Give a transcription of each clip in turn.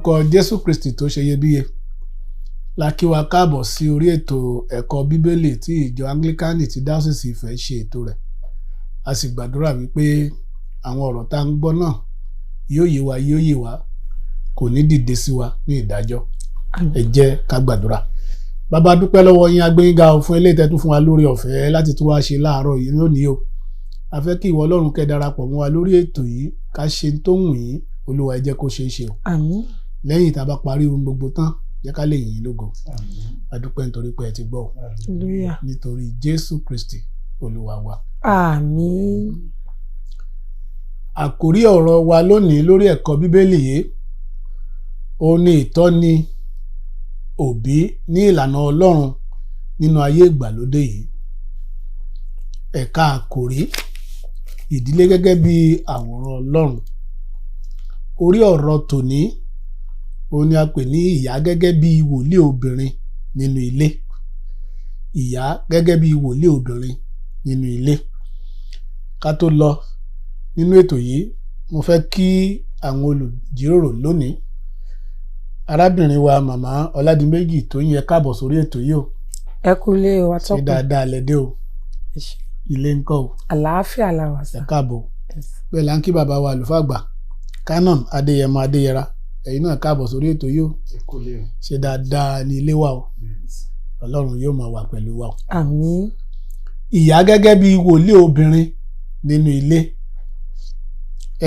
Orúkọ Jésù Kristi tó ṣe iyebíye la kí wa káàbọ̀ sí orí ètò ẹ̀kọ́ Bíbélì tí ìjọ Anglican ti Dáọ́sìsì Ifẹ̀ ṣe ètò rẹ̀. A sì gbàdúrà wípé àwọn ọ̀rọ̀ tá ń gbọ́ náà yóò yé wa, yóò yé wa, kò ní dìde sí wa ní ìdájọ́. Ẹ jẹ́ ká gbàdúrà. Bàbá, dúpẹ́ lọ́wọ́ yín, agbẹ́yìnga fún eléyìí tẹ́ tún fún wa lórí ọ̀fẹ́ láti tún wá ṣe láàárọ̀ yìí lónìí o. A fẹ́ kí ìwọ Ọlọ́run kẹ́ darapọ̀ mọ́ wa lórí ètò yìí, ká ṣe tó wù yín. Olúwa, ẹ jẹ́ kó ṣeé ṣe o. Àmín. Lẹ́yìn tá a bá parí ohun gbogbo tán, jẹ́ ká lè yìn ín lógo. A dúpẹ́ nítorí pé ẹ ti gbọ́ o. Hallelujah. Nítorí Jésù Kristi Olúwa wa. Àmín. Àkórí ọ̀rọ̀ wa lónìí lórí ẹ̀kọ́ Bíbélì yìí ó ní ìtọ́ni òbí ní ìlànà Ọlọ́run nínú ayé ìgbàlódé yìí. Ẹ̀ka àkòrí, ìdílé gẹ́gẹ́ bí àwòrán Ọlọ́run. Orí ọ̀rọ̀ tòní ó ní a pè ní ìyá gẹ́gẹ́ bí wòlíì obìnrin nínú ilé. Ìyá gẹ́gẹ́ bí wòlíì obìnrin nínú ilé. Ká tó lọ nínú ètò yìí, mo fẹ́ kí àwọn olùjíròrò lónìí, arábìnrin wa, Màmá Ọládìméjì tó ń yẹ, káàbọ̀ sórí ètò yìí o. Ẹ kú ilé o. Ṣe Atọ́kùn. dáadáa lẹ́dẹ́ o? Ẹ ṣé. Ilé ńkọ́ o? Àlàáfíà la wà Ẹ sá. káàbọ̀. Yes. Bẹ́ẹ̀ là ń kí bàbá wa, àlùfáà àgbà Canon Adéyẹmọ Adéyẹra, ẹ̀yin náà káàbọ̀ sórí ètò yìí o. Ṣe dáadáa ní ilé wa o? Ọlọ́run yóò máa wà pẹ̀lú wa o. Àmín. Ìyá gẹ́gẹ́ bí wòlíì obìnrin nínú ilé.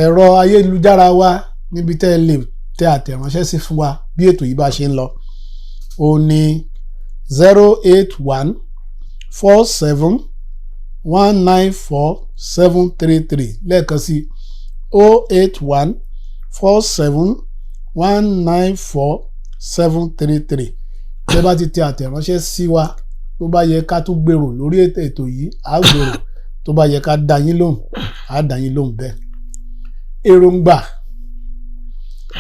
Ẹ̀rọ ayélujára wa níbi tẹ́ ẹ lè tẹ àtẹ̀ránṣẹ́ sí fún wa bí ètò yìí bá ṣe ń lọ ó ní 08147194733. Lẹ́ẹ̀kan sí, 08147194733. Tẹ́ bá ti tẹ àtẹ̀ránṣẹ́ sí wa, tó bá yẹ ká tún gbèrò lórí ètò yìí, á gbèrò. Tó bá yẹ ká dá yín lóhùn, á dá yín lóhùn bẹ́ẹ̀. Èròǹgbà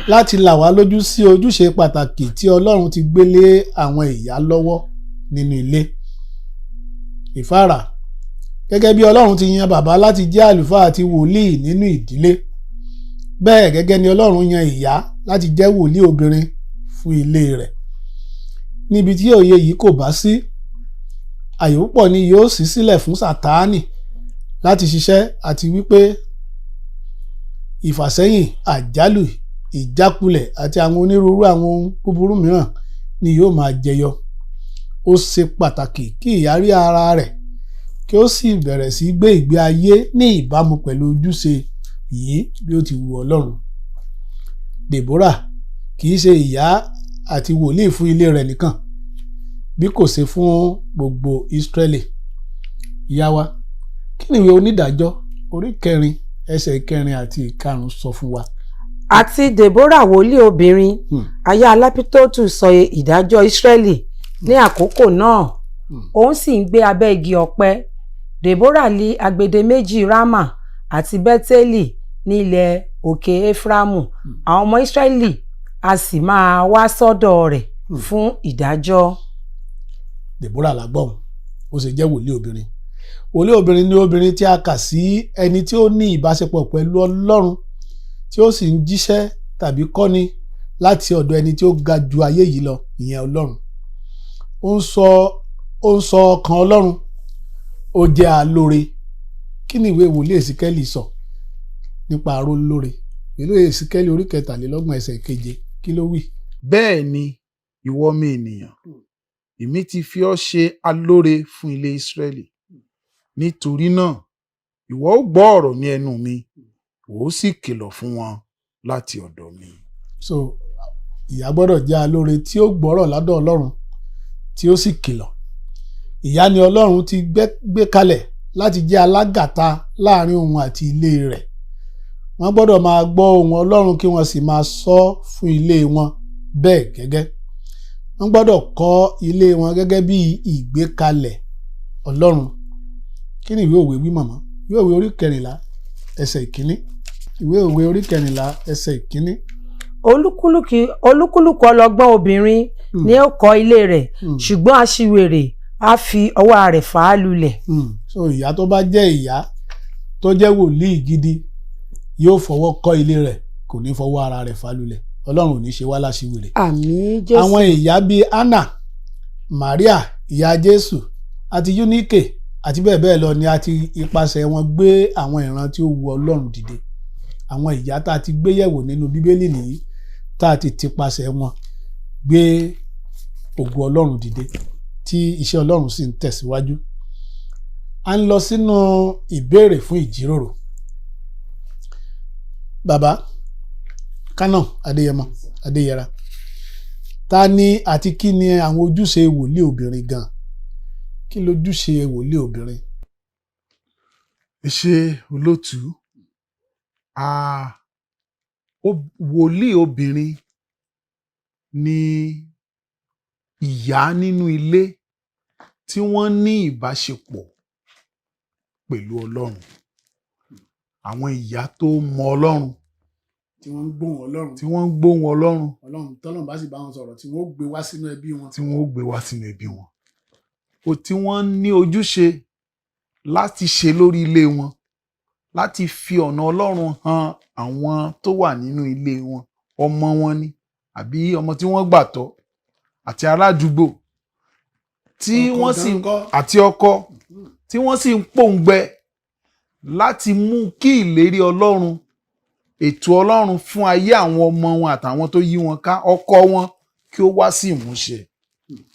láti là wá lójú sí ojúṣe pàtàkì tí Ọlọ́run ti gbé lé àwọn ìyá lọ́wọ́ nínú ilé. Ìfáàrà gẹ́gẹ́ bí Ọlọ́run ti yan bàbá láti jẹ́ àlùfáà àti wòlíì nínú ìdílé, bẹ́ẹ̀ gẹ́gẹ́ ni Ọlọ́run yan ìyá láti jẹ́ wòlíì obìnrin fún ilé rẹ̀. Níbi tí òye yìí kò bá sí, àyè púpọ̀ ni yóò ṣí sílẹ̀ fún Sátánì láti ṣiṣẹ́, àti wípé ìfàsẹ́yìn, àjálù, ìjákulẹ̀ àti àwọn onírúurú àwọn ohun búburú mìíràn ni yóò máa jẹyọ. Ó ṣe pàtàkì kí ìyá rí ara rẹ̀ kí ó sì bẹ̀rẹ̀ sí gbé ìgbé ayé ní ìbámu pẹ̀lú ojúṣe yìí bí ó ti wu Ọlọ́run. Deborah kì í ṣe ìyá àti wòlíì fún ilé rẹ̀ nìkan, bí kò ṣe fún gbogbo Ísírẹ́lì. Ìyá wa, kí ni ìwé Onídàájọ́ orí 4, ẹsẹ̀ 4 àti 5 sọ fún wa? Àti Deborah, wòlíì obìnrin, aya Lápídótù, sọ ìdájọ́ Ísírẹ́lì ní àkókò náà. Òun sì ń gbé abẹ́ igi ọ̀pẹ. Deborah lí agbede méjì Rámà àti Bẹ́télì ní ilẹ̀ òkè Éfrámù. Àwọn ọmọ Ísírẹ́lì a sì máa wá sọ́dọ̀ rẹ̀ fún ìdájọ́. Deborah la gbọ́n ó sì jẹ́ wòlíì obìnrin. Wòlíì obìnrin ni obìnrin tí a kà sí ẹni tí ó ní ìbáṣepọ̀ pẹ̀lú Ọlọ́run, tí ó sì ń jíṣẹ́ tàbí kọ́ni láti ọ̀dọ̀ ẹni tí ó ga ju ayé yìí lọ, ìyẹn Ọlọ́run. Ó ń sọ ọkàn Ọlọ́run. Ó jẹ́ alóore. Kí ni ìwé wòlíì Èsíkẹ́lì sọ nípa arólóore? Ìwé Èsíkẹ́lì orí 33, ẹsẹ̀ 7, kí ló wí? Bẹ́ẹ̀ ni ìwọ ọmọ ènìyàn, èmi ti fi ọ́ ṣe alóore fún ilé Ísírẹ́lì. Nítorí náà ìwọ ó gbọ́ ọ̀rọ̀ ní ẹnu mi, ìwọ ó sì kìlọ̀ fún wọn láti ọ̀dọ̀ mi. So ìyá gbọ́dọ̀ jẹ́ alóore tí ó gbọ́rọ̀ lọ́dọ̀ Ọlọ́run, tí ó sì kìlọ̀. Ìyá ni Ọlọ́run ti gbé kalẹ̀ láti jẹ́ alágàta láàrin òun àti ilé rẹ̀. Wọ́n gbọ́dọ̀ máa gbọ́ ohùn Ọlọ́run kí wọ́n sì máa sọ fún ilé wọn. Bẹ́ẹ̀ gẹ́gẹ́, wọ́n gbọ́dọ̀ kọ́ ilé wọn gẹ́gẹ́ bí ìgbékalẹ̀ Ọlọ́run. Kí ni ìwé Òwe wí, màmá? Ìwé Òwe orí 14, ẹsẹ̀ 1. Ìwé Òwe orí 14, ẹsẹ̀ 1. Olúkúlùkù ọlọ́gbọ́n obìnrin ni ó kọ́ ilé rẹ̀, ṣùgbọ́n aṣiwèrè á fi ọwọ́ rẹ̀ fà á lulẹ̀. So ìyá tó bá jẹ́ ìyá tó jẹ́ wòlíì gidi yóò fọwọ́ kọ́ ilé rẹ̀, kò ní fọwọ́ ara rẹ̀ fà lulẹ̀. Ọlọ́run ò ní ṣe wá láṣìwèrè. Àmín Jésù. Àwọn ìyá bíi Anna, Maria ìyá Jésù àti Eunike àti bẹ́ẹ̀ bẹ́ẹ̀ lọ ni a ti ipasẹ̀ wọn gbé àwọn ìran tí ó wu Ọlọ́run dìde. Àwọn ìyá tá a ti gbé yẹ̀wò nínú Bíbélì nìyí, tá a ti tipasẹ̀ wọn gbé ògo Ọlọ́run dìde, tí iṣẹ́ Ọlọ́run sì ń tẹ̀síwájú. A ń lọ sínú ìbéèrè fún ìjíròrò. Bàbá Kánà Adéyẹmọ Adéyẹra, ta ni àti kí ni àwọn ojúṣe wòlíì obìnrin gan? Kí lójúṣe wòlíì obìnrin? Ẹ ṣe, olótùú. Wòlíì obìnrin ni ìyá nínú ilé tí wọ́n ní ìbáṣepọ̀ pẹ̀lú Ọlọ́run, àwọn ìyá tó mọ Ọlọ́run, tí wọ́n ń gbóhùn Ọlọ́run, tí wọ́n ń gbóhùn Ọlọ́run, Ọlọ́run tọ́lọ́run bá sì bá wọn sọ̀rọ̀, tí wọ́n ó gbé wá sínú ẹbí wọn. Tí wọ́n ó gbé wá sínú ẹbí wọn, o tí wọ́n ní ojúṣe láti ṣe lórí ilé wọn, láti fi ọ̀nà Ọlọ́run hàn àwọn tó wà nínú ilé wọn, ọmọ wọn ni àbí ọmọ tí wọ́n gbà tọ́ àti aládùúgbò tí Ọkọ wọ́n sì gan ńkọ́? Àti ọkọ, tí wọ́n sì ń pòǹgbẹ láti mú kí ìlérí Ọlọ́run, ètò Ọlọ́run fún ayé àwọn ọmọ wọn àtàwọn tó yí wọn ká, ọkọ wọn, kí ó wá sí ìmúṣẹ,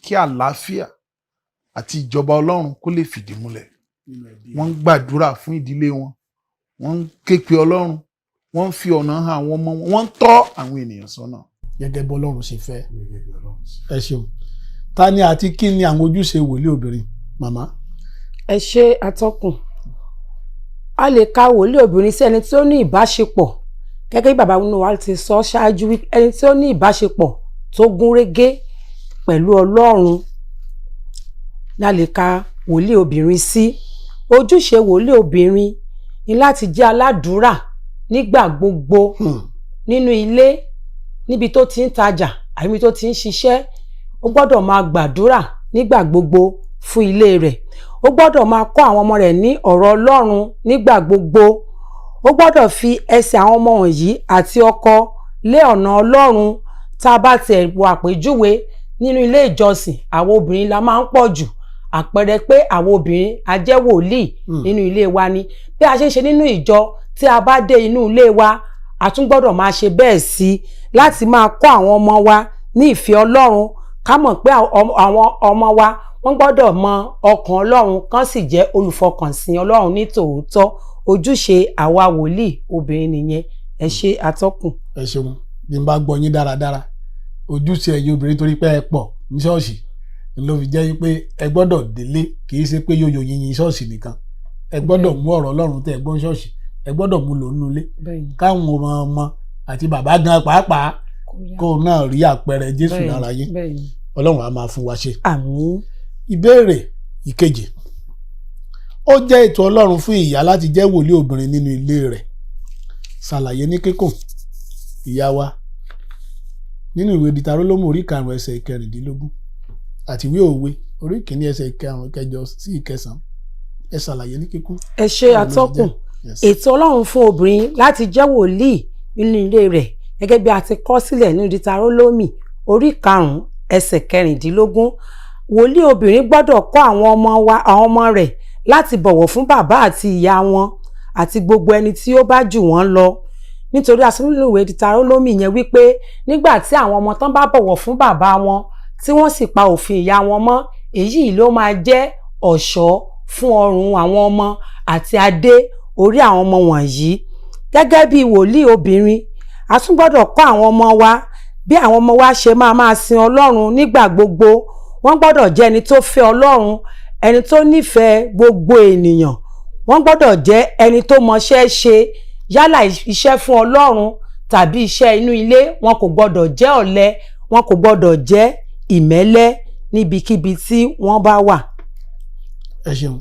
kí àlàáfíà àti ìjọba Ọlọ́run kó lè fìdí múlẹ̀ nínú ẹbí. Wọ́n ń gbàdúrà fún ìdílé wọn, wọ́n ń képe Ọlọ́run, wọ́n ń fi ọ̀nà hàn àwọn ọmọ wọn, wọ́n ń tọ́ àwọn ènìyàn sọ́nà. Gẹ́gẹ́ bọ́lọ́run ṣe fẹ́. Ẹ ṣeun. Ta ni àti kí ni àwọn ojúṣe wòlíì obìnrin, màmá? Ẹ ṣe, atọ́kùn. A lè ka wòlíì obìnrin sí ẹni tí ó ní ìbáṣepọ̀, gẹ́gẹ́ bí bàbá wa ti sọ ṣáájú, wípé ẹni tí ó ní ìbáṣepọ̀ tó gún régé pẹ̀lú Ọlọ́run la lè ka wòlíì obìnrin sí. Ojúṣe wòlíì obìnrin ni láti jẹ́ aládùúrà nígbà gbogbo, nínú ilé, níbi tó ti ń tajà àbí níbi tó ti ń ṣiṣẹ́. Ó gbọ́dọ̀ máa gbàdúrà nígbà gbogbo fún ilé rẹ̀. Ó gbọ́dọ̀ máa kọ́ àwọn ọmọ rẹ̀ ní ọ̀rọ̀ Ọlọ́run nígbà gbogbo. Ó gbọ́dọ̀ fi ẹsẹ̀ àwọn ọmọ wọ̀nyí àti ọkọ lé ọ̀nà Ọlọ́run. Tá a bá tiẹ̀ wo àpèjúwe nínú ilé ìjọsìn, àwọn obìnrin la máa ń pọ̀ jù. Àpẹẹrẹ pé àwọn obìnrin a jẹ́ wòlíì nínú ilé wa ni bí a ṣe ń ṣe nínú ìjọ, tí a bá dé inú ilé wa, a tún gbọ́dọ̀ máa ṣe bẹ́ẹ̀ sí i, láti máa kọ́ àwọn ọmọ wa ní ìfẹ́ Ọlọ́run. Ká mọ̀ pé àwọn ọmọ wa, wọ́n gbọ́dọ̀ mọ ọkàn Ọlọ́run, kán sì jẹ́ olùfọkànsìn Ọlọ́run ní tòótọ́. Ojúṣe àwa wòlíì obìnrin nìyẹn. Ẹ ṣe, atọ́kùn. Ẹ ṣeun. Bí n bá gbọ́ yín dáradára, ojúṣe ẹ̀yin obìnrin, torí pé ẹ pọ̀ ní ṣọ́ọ̀ṣì ló fi jẹ́ pé ẹ gbọ́dọ̀ délé. Kì í ṣe pé yóò yín ṣọ́ọ̀ṣì nìkan. Ẹ gbọ́dọ̀ mú ọ̀rọ̀ Ọlọ́run tẹ́ ẹ gbọ́ ní ṣọ́ọ̀ṣì, ẹ gbọ́dọ̀ mú lò nínú ilé, káwọn ọmọ ọmọ àti bàbá gan pàápàá kó náà rí àpẹẹrẹ Jésù lára yín. Ọlọ́run á máa fún wa ṣe. Àmín. Ìbéèrè ìkejì: ó jẹ́ ètò Ọlọ́run fún ìyá láti jẹ́ wòlíì obìnrin nínú ilé rẹ̀. Ṣàlàyé ní kíkùn, ìyá wa. Nínú ìwé Ditarólómù orí 5 ẹsẹ̀ 16 àti ìwé Òwe orí 1 ẹsẹ̀ 5, 8 sí 9, ẹ ṣàlàyé ní kíkún. Ẹ ṣe, atọ́kùn. Ètò Ọlọ́run fún obìnrin láti jẹ́ wòlíì nínú ilé rẹ̀, gẹ́gẹ́ bí a ti kọ sílẹ̀ nínú Ditarólómì orí 5 ẹsẹ̀ 16, wòlíì obìnrin gbọ́dọ̀ kọ́ àwọn ọmọ wa, àwọn ọmọ rẹ̀, láti bọ̀wọ̀ fún bàbá àti ìyá wọn àti gbogbo ẹni tí ó bá jù wọ́n lọ, nítorí a sọ nínú ìwé Ditarólómì yẹn wípé nígbà tí àwọn ọmọ tán bá bọ̀wọ̀ fún bàbá wọn, tí wọ́n sì pa òfin ìyá wọn mọ́, èyí ló máa jẹ́ ọ̀ṣọ́ fún ọrùn àwọn ọmọ àti adé orí àwọn ọmọ wọ̀nyí. Gẹ́gẹ́ bí wòlíì obìnrin, a tún gbọ́dọ̀ kọ́ àwọn ọmọ wa bí àwọn ọmọ wa ṣe máa máa sin Ọlọ́run nígbà gbogbo. Wọ́n gbọ́dọ̀ jẹ́ ẹni tó fẹ́ Ọlọ́run, ẹni tó nífẹ̀ẹ́ gbogbo ènìyàn. Wọ́n gbọ́dọ̀ jẹ́ ẹni tó mọṣẹ́ ṣe, yálà iṣẹ́ fún Ọlọ́run tàbí iṣẹ́ inú ilé. Wọn kò gbọ́dọ̀ jẹ́ ọ̀lẹ, wọn kò gbọ́dọ̀ jẹ́ ìmẹ́lẹ́ níbikíbi tí wọ́n bá wà. Ẹ ṣeun,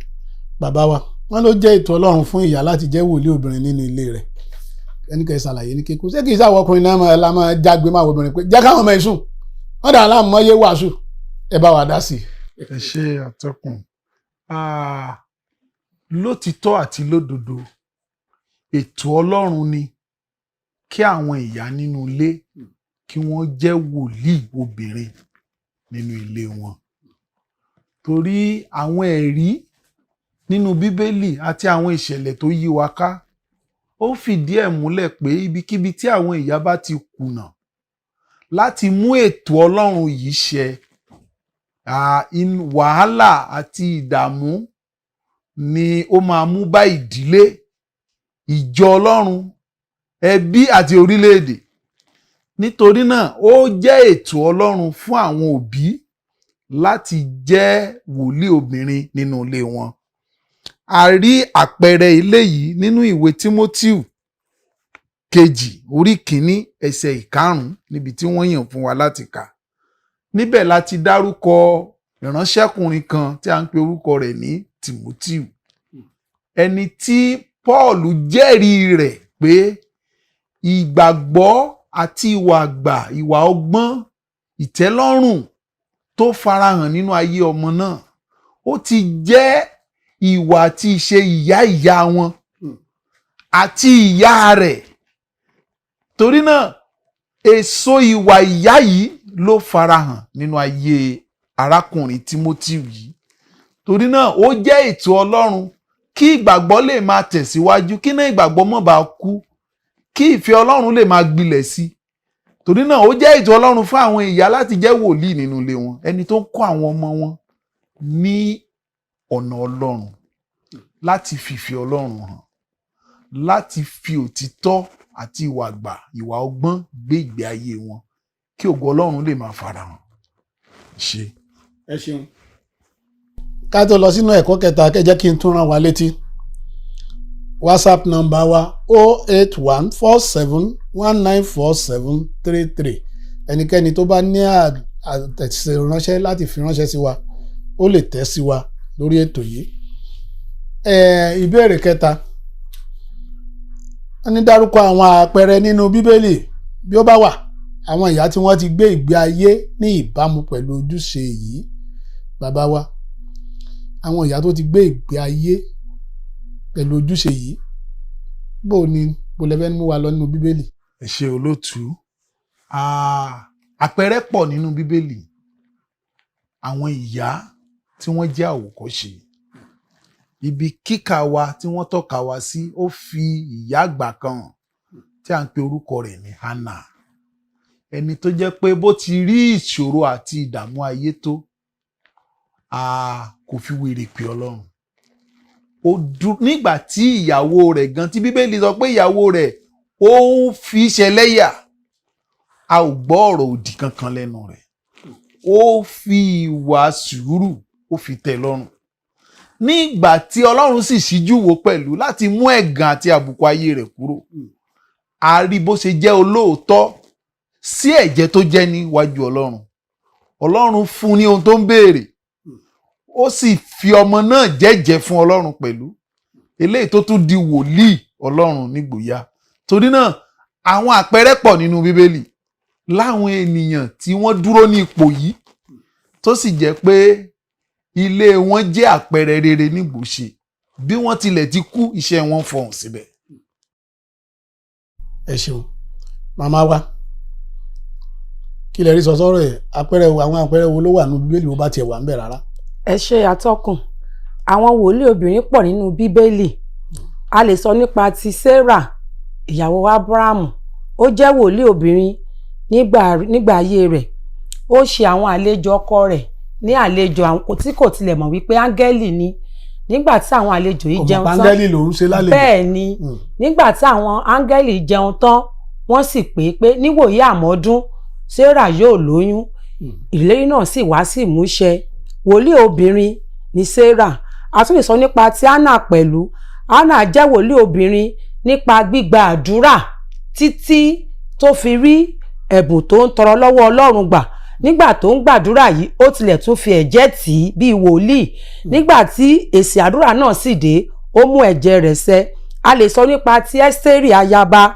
bàbá wa. Wọn ló jẹ́ ètò Ọlọ́run fún ìyá láti jẹ́ wòlíì obìnrin nínú ilé rẹ̀. Ẹnì kan ṣàlàyé ní kíkún. Ṣé kì í sáwọ ọkùnrin náà la máa jágbe máa wọ obìnrin pé jẹ́ káwọn ọmọ ẹ̀ sùn, wọ́n dà láàmú mọ́yé wàásù? Ẹ bá wa dá sí i. Ẹ ṣe, àtọkùn. Lótìtọ́ àti lódodo, ètò Ọlọ́run ni kí àwọn ìyá nínú ilé kí wọ́n jẹ́ wòlíì obìnrin nínú ilé wọn. Torí àwọn ẹ̀rí nínú Bíbélì àti àwọn ìṣẹ̀lẹ̀ tó yí wa ká, ó fìdí ẹ̀ múlẹ̀ pé ibikíbi tí àwọn ìyá bá ti kùnà láti mú ètò Ọlọ́run yìí ṣẹ, wàhálà àti ìdààmú ni ó máa mú bá ìdílé, ìjọ Ọlọ́run, ẹbí àti orílẹ̀-èdè. Nítorí náà, ó jẹ́ ètò Ọlọ́run fún àwọn òbí láti jẹ́ wòlíì obìnrin nínú ilé wọn. A rí àpẹẹrẹ eléyìí nínú ìwé Tímótíù kejì orí 1 ẹsẹ̀ 5, níbi tí wọ́n yàn fún wa láti kà. Níbẹ̀ la ti dárúkọ ìránṣẹ́kùnrin kan tí a ń pe orúkọ rẹ̀ ní Tímótíù, ẹni tí Paul jẹ́rìí rẹ̀ pé ìgbàgbọ́ àti ìwà àgbà, ìwà ọgbọ́n, ìtẹ́lọ́rùn tó farahàn nínú ayé ọmọ náà, ó ti jẹ́ ìwà àti ìṣe ìyá ìyá wọn àti ìyá rẹ̀. Torí náà, èso ìwà ìyá yìí ló farahàn nínú ayé arákùnrin Tímótíù yìí. Torí náà, ó jẹ́ ètò Ọlọ́run kí ìgbàgbọ́ lè máa tẹ̀síwájú, kí náà ìgbàgbọ́ má bàa kú, kí ìfẹ́ Ọlọ́run lè máa gbilẹ̀ sí i. Torí náà, ó jẹ́ ètò Ọlọ́run fún àwọn ìyá láti jẹ́ wòlíì nínú ilé wọn, ẹni tó ń kọ́ àwọn ọmọ wọn ní ọ̀nà Ọlọ́run, láti fìfẹ́ Ọlọ́run hàn, láti fi òtítọ́ àti ìwà àgbà, ìwà ọgbọ́n gbé ìgbé ayé wọn, kí ògo Ọlọ́run lè máa farahàn. Ṣe. Ẹ ṣeun. Ká tó lọ sínú ẹ̀kọ́ kẹta, kẹ́ jẹ́ kí n tún rán wa létí WhatsApp number wa, 08147194733. Ẹnikẹ́ni tó bá ní àtẹ̀ránṣẹ́ láti fi ránṣẹ́ sí wa, ó lè tẹ̀ sí wa lórí ètò yìí. Ìbéèrè kẹta, wọ́n ní dárúkọ àwọn àpẹẹrẹ nínú Bíbélì bí ó bá wà, àwọn ìyá tí wọ́n ti gbé ìgbé ayé ní ìbámu pẹ̀lú ojúṣe yìí. Bàbá wa, àwọn ìyá tó ti gbé ìgbé ayé pẹ̀lú ojúṣe yìí, bó ni bó lẹ fẹ́ mú wa lọ nínú Bíbélì? Ẹ ṣe, olótùú. Àpẹẹrẹ pọ̀ nínú Bíbélì, àwọn ìyá tí wọ́n jẹ́ àwòkọ́ṣe. Ibi kíkà wa tí wọ́n tọ́ka wa sí, ó fi ìyá àgbà kan hàn tí à ń pe orúkọ rẹ̀ ní Hannah, ẹni tó jẹ́ pé bó ti rí ìṣòro àti ìdààmú ayé tó, kò fi wèrè pè Ọlọ́run. Ó dú nígbà tí ìyàwó rẹ̀ gan, tí Bíbélì sọ pé ìyàwó rẹ̀ ó ń fi ṣẹlẹ́yà, a ò gbọ́ ọ̀rọ̀ òdì kankan lẹ́nu rẹ̀. Ó fi ìwà sùúrù, ó fi tẹ́ lọ́rùn nígbà tí Ọlọ́run sì ṣíjú wò pẹ̀lú láti mú ẹ̀gàn àti àbùkù ayé rẹ̀ kúrò. A rí bó ṣe jẹ́ olóòótọ́ sí ẹ̀jẹ́ tó jẹ́ níwájú Ọlọ́run. Ọlọ́run fún ní ohun tó ń béèrè, ó sì fi ọmọ náà jẹ́jẹ́ fún Ọlọ́run pẹ̀lú, eléyìí tó tún di wòlíì Ọlọ́run nígbòyà. Torí náà, àwọn àpẹẹrẹ pọ̀ nínú Bíbélì láwọn ènìyàn tí wọ́n dúró ní ipò yìí, tó sì jẹ́ pé ilé wọn jẹ́ àpẹẹrẹ rere nígbòṣe. Bí wọ́n tilẹ̀ ti kú, iṣẹ́ wọn fọhùn síbẹ̀. Ẹ ṣeun, màmá wa. Kí lẹ rí sọ sọ́rọ̀ ẹ̀? Àpẹẹrẹ wo, àwọn àpẹẹrẹ wo ló wà nínú Bíbélì, bó bá tiẹ̀ wà ń bẹ̀ rárá? Ẹ ṣe, atọ́kùn. Àwọn wòlíì obìnrin pọ̀ nínú Bíbélì. A lè sọ nípa ti Sarah, ìyàwó Abrahamu. Ó jẹ́ wòlíì obìnrin nígbà ayé rẹ̀. Ó ṣe àwọn àlejò ọkọ rẹ̀ ní àlejò, àwọn tí kò tilẹ̀ mọ̀ wípé áńgẹ́lì ni. Nígbà tí àwọn àlejò yìí Ọmọ jẹun tán, pàǹgẹ́lì lòún ṣe lálejò. Bẹ́ẹ̀ ni. Nígbà tí àwọn áńgẹ́lì jẹun tán, wọ́n sì pè é pé níwòyí àmọ́dún, Sarah yóò lóyún. Ìlérí náà sì wá sí ìmúṣẹ. Wòlíì obìnrin ni Sarah. A tún lè sọ nípa ti Hannah pẹ̀lú. Hannah jẹ́ wòlíì obìnrin nípa gbígba àdúrà títí tó fi rí ẹ̀bùn tó ń tọrọ lọ́wọ́ Ọlọ́run gbà. Nígbà tó ń gbàdúrà yìí, ó tilẹ̀ tún fi ẹ̀jẹ̀ tì í bíi wòlíì. Nígbà tí èsì àdúrà náà sì dé, ó mú ẹ̀jẹ̀ rẹ̀ ṣẹ. A lè sọ nípa ti Ẹ́sítérì ayaba.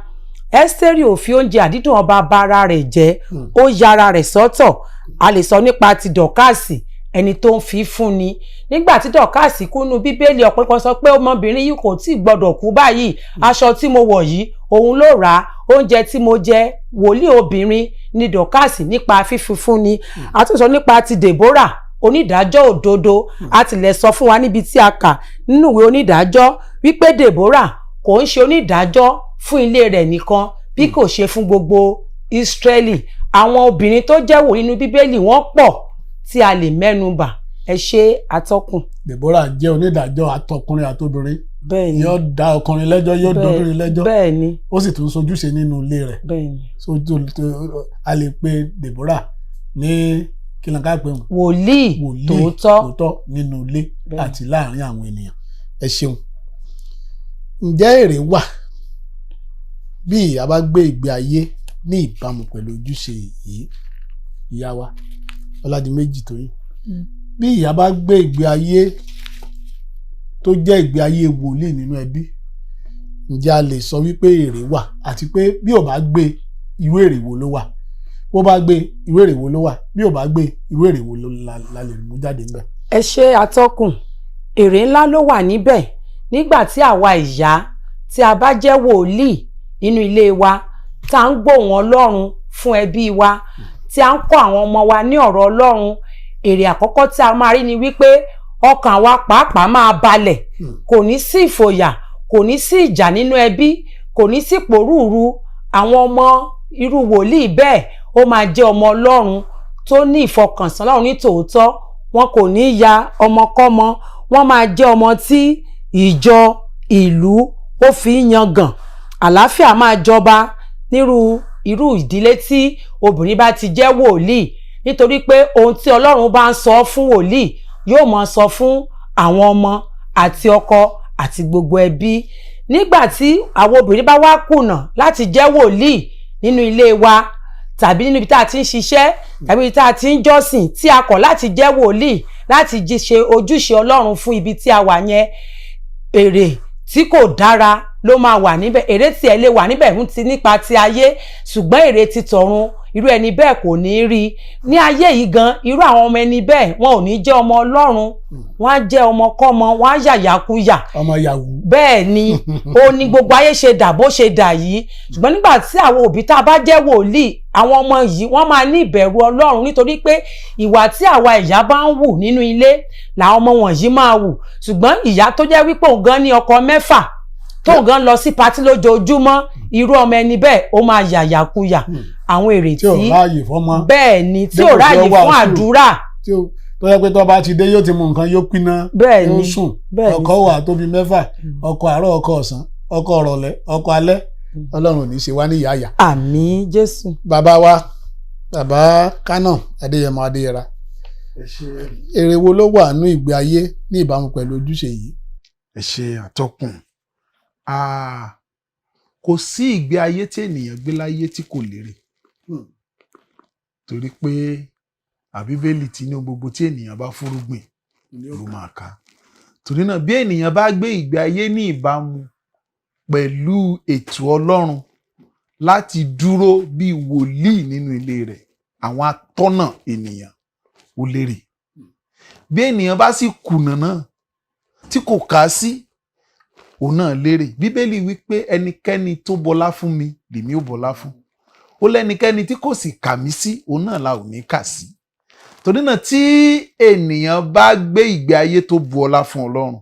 Ẹ́sítérì ò fi oúnjẹ àdídùn ọba bà ara rẹ̀ jẹ́, ó ya ara rẹ̀ sọ́tọ̀. A lè sọ nípa ti Dọ̀kásì, ẹni tó ń fi fúnni. Nígbà tí Dọ̀kásì kú nínú Bíbélì, ọ̀pọ̀lọpọ̀ sọ pé ọmọbìnrin yìí kò tí ì gbọdọ̀ kú báyìí. Aṣọ tí mo wọ̀ yìí, òun ló rà á. Oúnjẹ tí mo jẹ. Wòlíì obìnrin ni Dọ̀kásì nípa fífúnni. A tún sọ nípa ti Deborah, onídàájọ́ òdodo. A tilẹ̀ sọ fún wa níbi tí a kà nínú ìwé onídàájọ́ wípé Deborah kò ń ṣe onídàájọ́ fún ilé rẹ̀ nìkan bí kò ṣe fún gbogbo Ísírẹ́lì. Àwọn obìnrin tó jẹ́ wòlíì nínú Bíbélì wọ́n pọ̀ tí a lè mẹ́nu bà. Ẹ ṣe, atọ́kùn. Deborah jẹ́ onídàájọ́ àtọkùnrin àtobìnrin. Bẹ́ẹ̀ni. Yóò dá ọkùnrin lẹ́jọ́, yóò dá obìnrin lẹ́jọ́. Bẹ́ẹ̀ni. Ó sì tún sojúṣe nínú ilé rẹ̀. Bẹ́ẹ̀ni. So a lè pe Deborah ní kí ló ń ká pé wọn? Wòlíì. Wòlíì tòótọ́. Tòótọ́ nínú ilé Bẹ́ẹ̀ni. àti láàrin àwọn ènìyàn. Ẹ ṣeun. Ǹjẹ́ èrè wà bí ìyá bá gbé ìgbé ayé ní ìbámu pẹ̀lú ojúṣe yìí? Ìyá wa Ọládìméjì Tóyìn, bí ìyá bá gbé ìgbé ayé tó jẹ́ ìgbé ayé wòlíì nínú ẹbí, ǹjẹ́ a lè sọ wípé èrè wà? Àti pé bí ò bá gbé, irú èrè wo ló wà? Bó bá gbé, irú èrè wo ló wà? Bí ò bá gbé, irú èrè wo ló la lè mú jáde ńbẹ̀? Ẹ ṣe, atọ́kùn. Èrè ńlá ló wà níbẹ̀ nígbà tí àwa ìyá tí a bá jẹ́ wòlíì nínú ilé wa, tá à ń gbóhùn Ọlọ́run fún ẹbí wa, tí a ń kọ́ àwọn ọmọ wa ní ọ̀rọ̀ Ọlọ́run. Èrè àkọ́kọ́ tí a máa rí ni wípé ọkàn wa pàápàá máa balẹ̀. Kò ní sí ìfòyà, kò ní sí ìjà nínú ẹbí, kò ní sí pòrúurú. Àwọn ọmọ irú wòlíì bẹ́ẹ̀, ó máa jẹ́ ọmọ Ọlọ́run tó ní ìfọkànsán Ọlọ́run ní tòótọ́. Wọn kò ní ya ọmọkọ́mọ. Wọ́n máa jẹ́ ọmọ tí ìjọ, ìlú ó fi ń yangàn. Àlàáfíà máa jọba nírú irú ìdílé tí obìnrin bá ti jẹ́ wòlíì, nítorí pé ohun tí Ọlọ́run bá ń sọ fún wòlíì yóò máa sọ fún àwọn ọmọ àti ọkọ àti gbogbo ẹbí. Nígbà tí àwọn obìnrin bá wá kùnà láti jẹ́ wòlíì nínú ilé wa, tàbí nínú ibi tá a ti ń ṣiṣẹ́, tàbí ibi tá a ti ń jọ́sìn, tí a kọ̀ láti jẹ́ wòlíì, láti jí ṣe ojúṣe Ọlọ́run fún ibi tí a wà yẹn, èrè tí kò dára ló máa wà níbẹ̀. Èrè tí ẹ lè wà níbẹ̀ ń ti nípa ti ayé, ṣùgbọ́n èrè ti tọ̀run, irú ẹni bẹ́ẹ̀ kò ní rí ní ayé yìí gan. Irú àwọn ọmọ ẹni bẹ́ẹ̀, wọn ò ní jẹ́ ọmọ Ọlọ́run, wọ́n á jẹ́ ọmọkọ́mọ, wọ́n á yàyàkuyà. Ọmọ yahoo. Bẹ́ẹ̀ ni. Ó ní gbogbo ayé ṣe dà bó ṣe dà yìí. Ṣùgbọ́n nígbà tí àwọn òbí tá a bá jẹ́ wòlíì, àwọn ọmọ yìí wọ́n máa ní ìbẹ̀rù Ọlọ́run, nítorí pé ìwà tí àwa ìyá bá ń wù nínú ilé làwọn ọmọ wọ̀nyí máa wù. Ṣùgbọ́n ìyá tó jẹ́ wípé òun gan ní ọkọ mẹ́fà, tó gan lọ sí party lójoojúmọ́, irú ọmọ ẹni bẹ́ẹ̀ ó máa yàyàkuyà. Àwọn èrè tí ò ráàyè fọ́mọ. Bẹ́ẹ̀ ni, tí ò Dípò tí ráàyè ó wàásù. fún àdúrà. Tí ó tó yẹ pé tó bá ti dé, yóò ti mú nǹkan, yóò pinná, Bẹ́ẹ̀ yóò ni sùn. Bẹ́ẹ̀ ni. Ọkọ wà tó bí mẹ́fà: ọkọ àárọ̀, ọkọ ọ̀sán, ọkọ ọ̀rọ̀lẹ́, ọkọ alẹ́. Ọlọ́run ò ní ṣe wá ní ìyá àyà. Àmín, Jésù. Bàbá wa, bàbá Kánà Adéyẹmọ Adéyẹra, èrè wo ló wà nínú ìgbé ayé ní ìbámu pẹ̀lú ojúṣe yìí? Ẹ ṣe, àtọkùn. Kò sí ìgbé ayé tí ènìyàn gbé láyé tí kò lérè, torí pé àbíbélì tí ní gbogbo tí ènìyàn bá fúrúgbìn ló máa ká. Torí náà, bí ènìyàn bá gbé ìgbé ayé ní ìbámu pẹ̀lú ètò Ọlọ́run láti dúró bí wòlíì nínú ilé rẹ̀, àwọn atọ́nà ènìyàn, ó lérè. Bí ènìyàn bá sì kùnà náà, tí kò kà á sí, òun náà lérè. Bíbélì wípé ẹnikẹ́ni tó bọlá fún mi lèmi ò bọlá fún, ó lẹ́nikẹ́ni tí kò sì kà mí sí, òun náà la ò ní kà sí. Torí náà, tí ènìyàn bá gbé ìgbé ayé tó bu ọlá fún Ọlọ́run,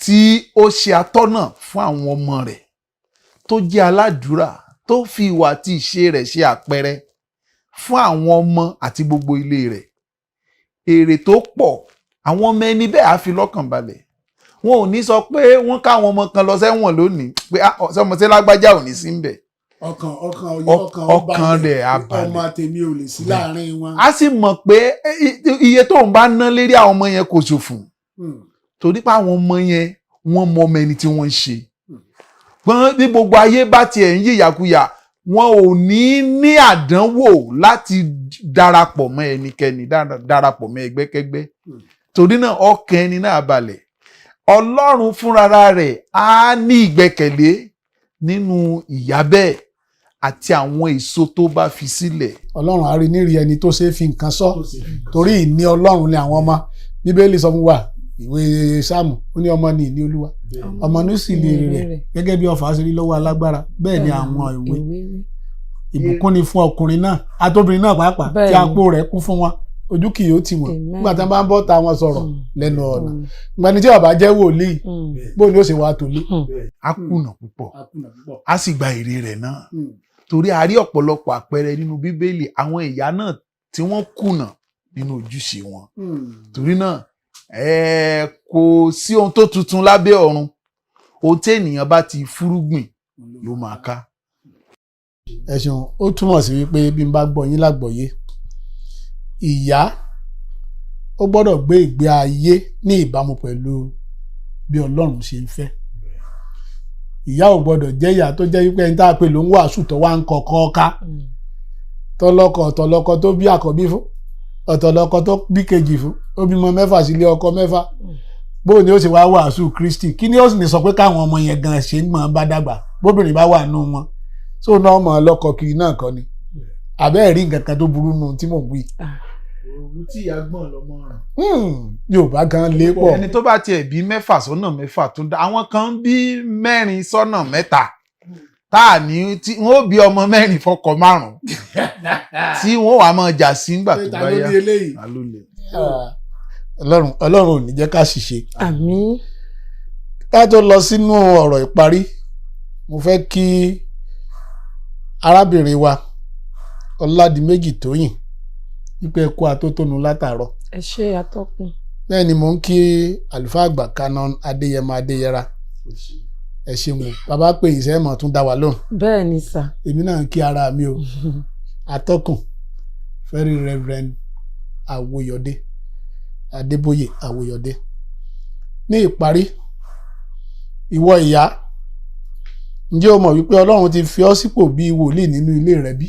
tí ó ṣe atọ́nà fún àwọn ọmọ rẹ̀, tó jẹ́ aládùúrà, tó fi ìwà àti ìṣe rẹ̀ ṣe àpẹẹrẹ fún àwọn ọmọ àti gbogbo ilé rẹ̀, èrè tó pọ̀. Àwọn ọmọ ẹni bẹ́ẹ̀ á fi lọ́kàn balẹ̀. Wọn ò ní sọ pé wọ́n káwọn ọmọ kan lọ sẹ́wọ̀n lónìí pé, "Ah, sọmọ tí lágbájá ò ní sí ń bẹ̀." Ọkàn ọkàn Ọkàn rẹ̀ á balẹ̀. Ọmọ tèmi ò lè sí láàrin wọn. A sì mọ̀ pé iye tóun bá ná lérí àwọn ọmọ yẹn kò ṣòfò, torí pé àwọn ọmọ yẹn, wọ́n mọ ọmọ ẹni tí wọ́n ń ṣe. Gbọ́n bí gbogbo ayé bá tiẹ̀ ń yíyàkuyà, wọn ò ní ní àdánwò láti darapọ̀ mọ́ ẹnikẹ́ni, darapọ̀ mọ́ ẹgbẹ́kẹ́gbẹ́. Torí náà, ọkàn ẹni náà balẹ̀. Ọlọ́run fúnra rẹ̀ á ní ìgbẹ́kẹ̀lé nínú ìyá bẹ́ẹ̀ àti àwọn èso tó bá fi sílẹ̀. Ọlọ́run á rí nírì ẹni tó ṣe é fi nǹkan sọ, torí ìní Ọlọ́run ni àwọn ọmọ. Bíbélì sọ fún wa, ìwé Sáàmù, ó ní ọmọ ní ìní Olúwa, ọmọ ní sì lè rẹ̀. Gẹ́gẹ́ bí ọfà ṣe rí lọ́wọ́ alágbára, bẹ́ẹ̀ ni àwọn ìwé. Ìbùkún ni fún ọkùnrin náà àtobìnrin náà pàápàá tí Bẹ́ẹ̀ni. apó rẹ̀ kún fún wọn, ojú kì yóò tì wọ́n Amen. nígbà tí wọ́n bá ń bọ́ ta wọn sọ̀rọ̀ lẹ́nu ọ̀nà. Ìgbà tí ó bá jẹ́ wòlíì, bóun ni ó ṣe wá tòlé. Á kùnà púpọ̀, á sì gba èrè rẹ̀ náà, torí a rí ọ̀pọ̀lọpọ̀ àpẹẹrẹ nínú Bíbélì àwọn ìyá náà tí wọ́n kùnà nínú ojúṣe wọn. Torí náà, kò sí ohun tó tuntun lábẹ́ ọ̀run. Ohun tí ènìyàn bá ti fúrúgbìn ló máa ká. Ẹ ṣeun. Ó túmọ̀ sí wípé bí n bá gbọ́ yín lágbọ̀ọ́yé, ìyá ó gbọ́dọ̀ gbé ìgbé ayé ní ìbámu pẹ̀lú bí Ọlọ́run ṣe ń fẹ́. Ìyá ò gbọ́dọ̀ jẹ́ ìyá tó jẹ́ wípé ẹni tá a pè ló ń wàásù tó wá ń kọ̀kọ́ ká tọlọkọ. Ọ̀tọ̀lọkọ tó bí àkọ́bí fún, ọ̀tọ̀lọkọ tó bí kejì fún, ó bímọ 6 sílé ọkọ 6. Bóò ni ó sì wá wàásù Kristi? Kí ni ó sì ní sọ pé káwọn ọmọ yẹn gan ṣe ń gbọ́n bá dàgbà, bóbìnrin bá wà nù wọn tó náà mọ̀ ọlọ́kọ kiri náà kọ́ ni? Àbẹ́ ẹ̀rí nǹkan kan tó burú nù tí mò ń wí? Òwú tí ìyá gbọ̀n lọmọ ràn. Yorùbá gan lé pọ̀. Ẹni tó bá tiẹ̀ bí 6 sọ́nà 6 tó dá, àwọn kan bí 4 sọ́nà 3, tá a ní tí wọ́n ó bí ọmọ 4 fọkọ 5 tí wọ́n wàá máa jà sí ńgbà tó bá yá. Ta ló lè? Ọlọ́run ò ní jẹ́ ká ṣìṣe. Àmín. Ká tó lọ sínú ọ̀rọ̀ ìparí, mo fẹ́ kí arábìnrin wa Ọládìméjì Tóyìn wípé ẹ kú atótónu látàárọ̀. Ẹ ṣé, atọ́kùn. Bẹ́ẹ̀ ni mò ń kí àlùfáà àgbà Canon Adéyẹmọ Adéyẹra. Ẹ ṣeun o, bàbá pé ìṣẹ́mọ̀ tún dá wa lóhùn. Bẹ́ẹ̀ ni sà. Èmi náà ń kí ara mi o, atọ́kùn, Very Reverend Àwòyọ̀dé Adébóyè Àwòyọ̀dé. Ní ìparí, ìwọ ìyá, ǹjẹ́ o mọ̀ wípé Ọlọ́run ti fi ọ́ sípò bíi wòlíì nínú ilé rẹ bí?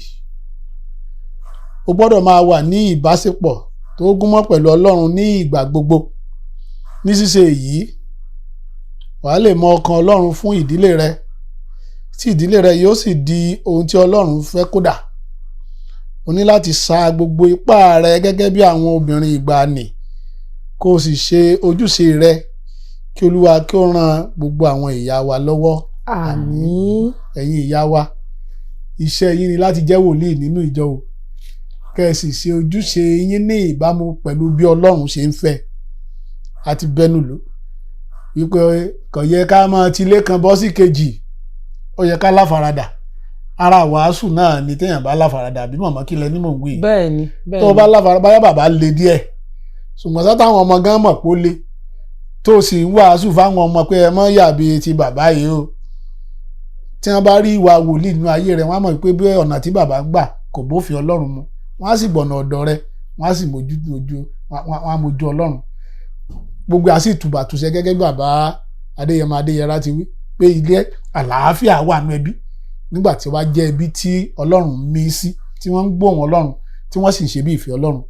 O gbọ́dọ̀ máa wà ní ìbáṣepọ̀ tó gúnmọ́ pẹ̀lú Ọlọ́run ní ìgbà gbogbo. Ní ṣíṣe èyí, wàá lè mọ ọkàn Ọlọ́run fún ìdílé rẹ, tí ìdílé rẹ yóò sì di ohun tí Ọlọ́run fẹ́ kódà. O ní láti sa gbogbo ipá rẹ gẹ́gẹ́ bí àwọn obìnrin ìgbàanì, kó o sì ṣe ojúṣe rẹ. Kí Olúwa kí ó ran gbogbo àwọn ìyá wa lọ́wọ́. Àmín. Ẹ̀yin ìyá wa, iṣẹ́ yín ni láti jẹ́ wòlíì nínú ìjọ o, kẹ́ ẹ sì ṣe ojúṣe yín ní ìbámu pẹ̀lú bí Ọlọ́run ṣe ń fẹ́. Àti bẹnu lò wípé kò yẹ ká máa tilé kan bọ́ sí kejì, ó yẹ ká láfaradà. Ara wàásù náà ni téèyàn bá láfaradà. Bí màmá kílẹ̀ ní mò ń wí? Bẹ́ẹ̀ni, bẹ́ẹ̀ni. Tó bá láfaradà, báyà bàbá le díẹ̀, ṣùgbọ́n sátàwọn ọmọ gan mọ̀ pé ó le, tó sì ń wàásù fáwọn ọmọ pé ẹ mọ́ yàbí ti bàbá yìí o. Tí wọ́n bá rí ìwà wòlíì nínú ayé rẹ̀, wọ́n á mọ̀ pé bí ọ̀nà tí bàbá gbà kò bófin Ọlọ́run mu, wọ́n á sì gbọ̀nà ọ̀dọ̀ rẹ̀, wọ́n á sì mójú ojú wọ́n á mójú Ọlọ́run. Gbogbo àsì tùbàtùṣe gẹ́gẹ́ bí bàbá Adéyẹmọ Adéyẹra ti wí pé ilé àlàáfíà wà nú ẹbí nígbà tí wọ́n jẹ́ ẹbí tí Ọlọ́run mí sí, tí wọ́n ń gbóhùn Ọlọ́run, tí wọ́n sì ń ṣe bí ìfẹ́ Ọlọ́run.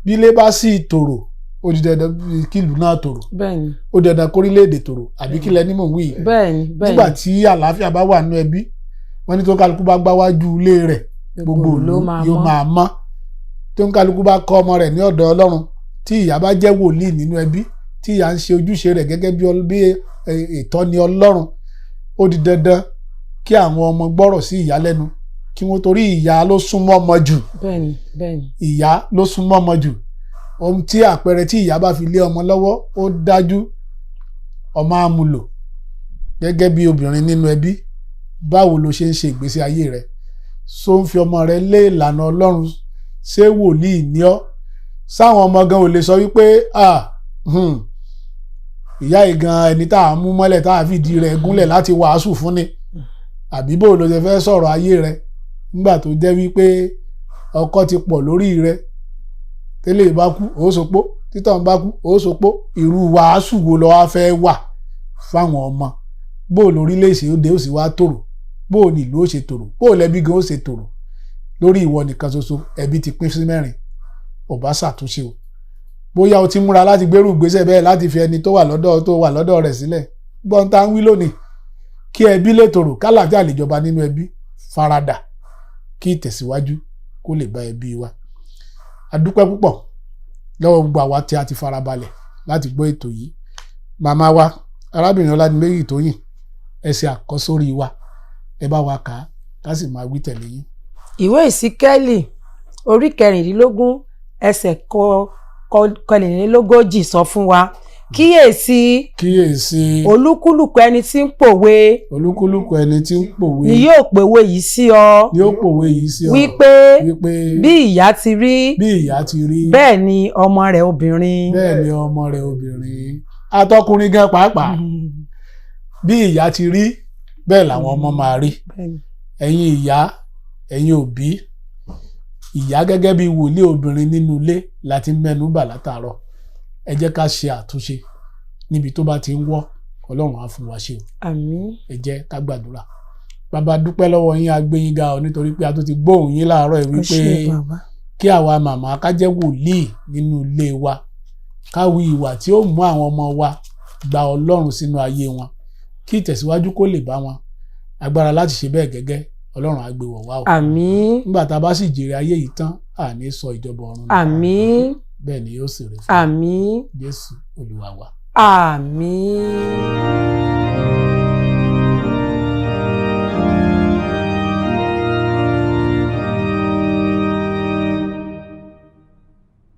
Bí ilé bá sì tòrò, ó di dandan kí ìlú náà tòrò. Bẹ́ẹ̀ni. Ó di dandan kórílẹ̀-èdè tòrò. Àbí kílẹ̀ ní mò ń wí yìí? Bẹ́ẹ̀ni, bẹ́ẹ̀ni. Nígbà tí àlàáfíà bá wà nú ẹbí, wọ́n ní tó kálukú bá gbáwájú ilé rẹ̀, gbogbo ìlú yóò máa mọ́. Tó ń kálukú bá kọ́ ọmọ rẹ̀ ní ọ̀dọ̀ Ọlọ́run, tí ìyá bá jẹ́ wòlíì nínú ẹbí, tí ìyá ń ṣe ojúṣe rẹ̀ gẹ́gẹ́ bí ìtọ́ni Ọlọ́run, ó di dandan kí àwọn ọmọ gbọ́rọ̀ sí ìyá lẹ́nu, kí wọ́n torí ìyá ló súnmọ́ ọmọ jù. Bẹ́ẹ̀ni, bẹ́ẹ̀ni. Ìyá ló súnmọ́ ọmọ jù. Ohun tí àpẹẹrẹ tí ìyá bá fi lé ọmọ lọ́wọ́, ó dájú ọmọ á mú lò. Gẹ́gẹ́ bí obìnrin nínú ẹbí, báwo lo ṣe ń ṣe ìgbésí ayé rẹ? So ń fi ọmọ rẹ lé ìlànà Ọlọ́run? Ṣé wòlíì ní ọ́? Sáwọn ọmọ gan ò lè sọ wípé ìyá yìí gan ẹni tá a mú mọ́lẹ̀, tá a fìdí rẹ̀ gúnlẹ̀ láti wàásù fún ni? Àbí bó ló ṣe fẹ́ sọ̀rọ̀ ayé rẹ nígbà tó jẹ́ wípé ọkọ ti pọ̀ lórí rẹ? Tẹ́lẹ̀ bá kú, ó sopó; títàn bá kú, ó sopó. Irú wàásù wo lo wá fẹ́ wà fáwọn ọmọ? Bó lórílẹ̀-èdè òde ó sì wá tòrò, bó ní ìlú ó ṣe tòrò, bó lẹ́bí gan ó ṣe tòrò lórí ìwọ nìkan ṣoṣo? Ẹbí ti pín sí 4. Ò bá ṣàtúnṣe o. Bóyá o ti múra láti gbérù ìgbésẹ̀ bẹ́ẹ̀ láti fi ẹni tó wà lọ́dọ̀ rẹ̀ sílẹ̀. Gbọ́n tá ń wí lónìí, kí ẹbí lè tòrò, kálàáfíà lè jọba nínú ẹbí, faradà kí ìtẹ̀síwájú kó lè bá ẹbí wa. A dúpẹ́ púpọ̀ lọ́wọ́ gbogbo àwa tí a ti farabalẹ̀ láti gbọ́ ètò yìí. Màmá wa arábìnrin Ọládìméjì Tóyìn, ẹ ṣe àkọ́sórí wa, ẹ bá wa kà á, ká sì máa wí tẹ̀lé yín. Ìwé Ìsíkẹ́lì orí 16 ẹsẹ̀ 44 sọ fún wa: kíyèsí, Kíyèsí, olúkúlùkù ẹni tí ń pòwe olúkúlùkù ẹni tí ń pòwe ni yóò pòwe yìí sí ọ, ni ó pòwe yìí sí ọ, wípé, wípé, bí ìyá ti rí, bí ìyá ti rí, bẹ́ẹ̀ ni ọmọ rẹ̀ obìnrin. Bẹ́ẹ̀ ni ọmọ rẹ̀ obìnrin. Atọkùnrin gan pàápàá, bí ìyá ti rí, bẹ́ẹ̀ làwọn ọmọ máa rí. Ẹ̀yin ìyá, ẹ̀yin òbí, ìyá gẹ́gẹ́ bí wòlíì obìnrin nínú ilé láti mẹ́nu bà látàárọ̀. Ẹ jẹ́ ká ṣe àtúnṣe níbi tó bá ti ń wọ́. Ọlọ́run á fún wa ṣe o. Àmín. Ẹ jẹ́ ká gbàdúrà. Bàbá, dúpẹ́ lọ́wọ́ yín, a gbé yín ga ọ, nítorí pé a tún ti gbóhùn yín láàárọ̀ yìí Ó wípé ṣé, bàbá. kí àwa màmá ká jẹ́ wòlíì nínú ilé wa, ká hu ìwà tí ó mú àwọn ọmọ wa gba Ọlọ́run sínú ayé wọn, kí ìtẹ̀síwájú kó lè bá wọn. Agbára láti ṣe bẹ́ẹ̀ gẹ́gẹ́, Ọlọ́run á gbé wọ̀ wá o. Àmín. Nígbà tá a bá sì jèrè ayé yìí tán, àní sọ ìjọba ọ̀run nù. Àmín. Bẹ́ẹ̀ ni yóò sì rí fún wa. Àmín. Jésù Olúwa wa. Àmín.